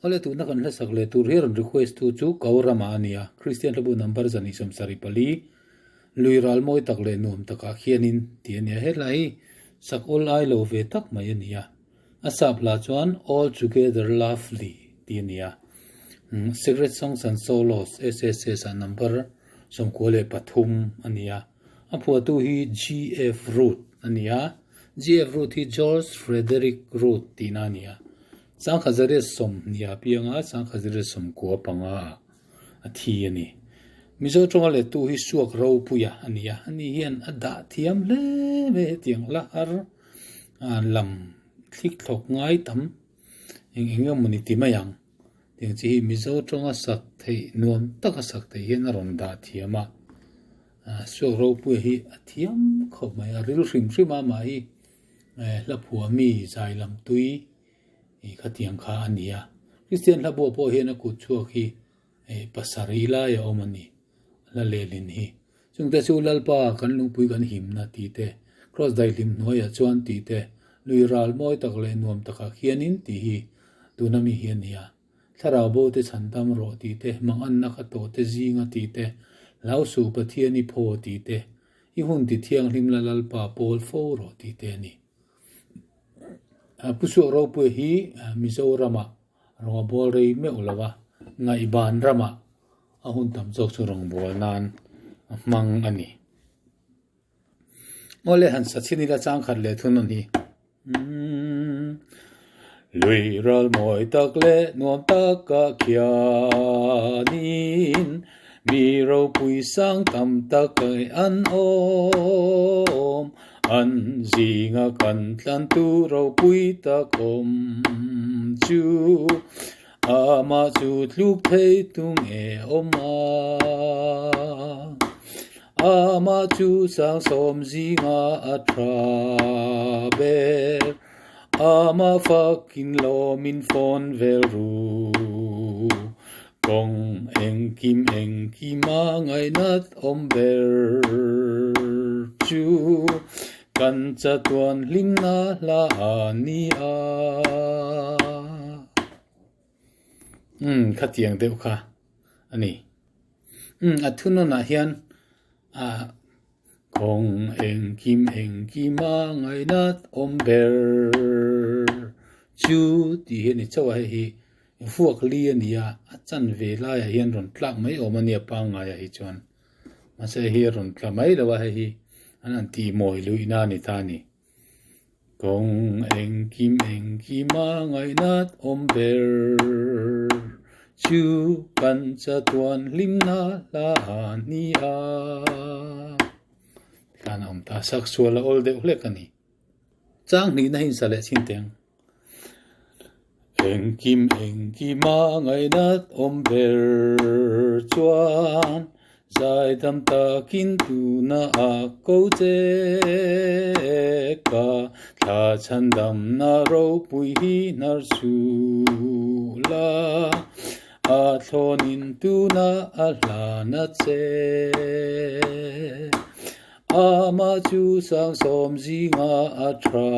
Awle tuna kan hlasak leh tur hi rawn request tu chu Kau Rama a nia, Kristian hlabu number 174, lui ral mawi tak leh nuam takah khianin tih a nia. Helai hi sak awl ai lo ve tak mai a nia. A sap hla chuan All Together Lovely tih a nia. Sacred Songs and Solos, SSS, ah number 93 a nia. A phuahtu hi GF Root a nia. GF Root hi George Frederick Root tihna a nia. Sangkhazariat sawmhnih a piang a, Sangkhazariat 95 ah a thi a ni. Mizo tawnga lettu hi Suak Ropuia a ni a, ani hian a dah thiam hle mai hetiang hla har lam thlik thlawk ngai tam eng eng emaw ni ti mai ang. Tiang chi hi Mizo tawnga sak theih nuam taka sak theih hian a rawn dah thiam a, Suak Ropuia hi a thiam khawp mai a, ril hrim hrim a amah hi hla phuah mi zai lam tui ih khatiang kha a ni a. Kristian hla buah pawh hian a kut chhuak hi eh pasarih lai a awm a ni, hla lehlin hi. Chungte chu Lalpa kan lungpui kan himna tih te, Kraws daihlim hnuaiah chuan tih te, lui ral mawi tak leh nuam takah khianin tih hi tuna mi hi a ni a. Thlarau bo te chhan dam rawh tih te, manganna kha tawh te zinga tih te, hlau suh Pathian i phaw tih te, i hun ti thianghlim la Lalpa pawl fo rawh tih te a ni. Pu Suak Ropuia hi Mizorama rawng a bawl rei meuh lo a, ngaihban ramah a hun tam zawk chu rawngbâwl nan a hmang a ni. Aw le han sa chhin ila chang khat leh thun a ni. Lui ral mawi tak leh nuam taka khianin mi ropui sang tam tak an awm. An zinga kan tlantu ropui tak awm chu amah chu tluk thei tu nge awm a? Amah chu sangsawm zinga a tha ber, amah fakin lawmin fawn vel ru. Kawng engkim engkima ngaihnat awm ber chu kan chatuan hlimna hla a ni a. Umm khatiang deuh kha a ni. Umm a thunawnah hian ah kawng engkim engkima ngaihnat awm ber chu tih hi a ni chauh a, hei hi vuak li a ni a, a chanve laiah hian rawn tlak mai awm a nia pangngaiah hi chuan mahse hei hi a rawn tla mai lo a, hei hi an han tihmawi luihna a ni ta a ni. Kawng engkim engkima ngaihnat awm ber chu kan chatuan hlimna hla a ni a. Tikhan a awm ta, sak sual a awl deuh hlek a ni. Chang hnihna hi insa leh chin teh ang. Engkim engkima ngaihnat awm ber chuan zaidam takin tuna a ko che ka thla chhandamna ropui hi hnar suh la a thlawnin tuna a hlana che. Amah chu sangsawm zinga a tha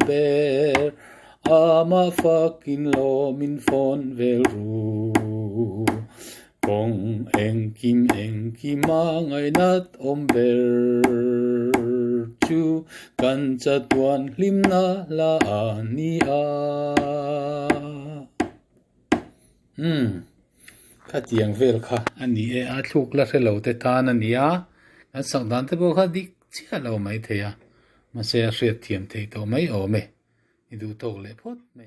ber, amah fakin lawmin fawn vel ru. Kawng engkim engkima ngaihnat awm ber chu kan chatuan hlimna hla a ni a. Umm. Khatiang vel kha a ni e, a thluk la hre lo te tan a ni a, kan sak dan te pawh kha dik chiah lo mai thei a, mahse a hriat thiam theih tawh mai awm e, i duh tawk leh phawt mai.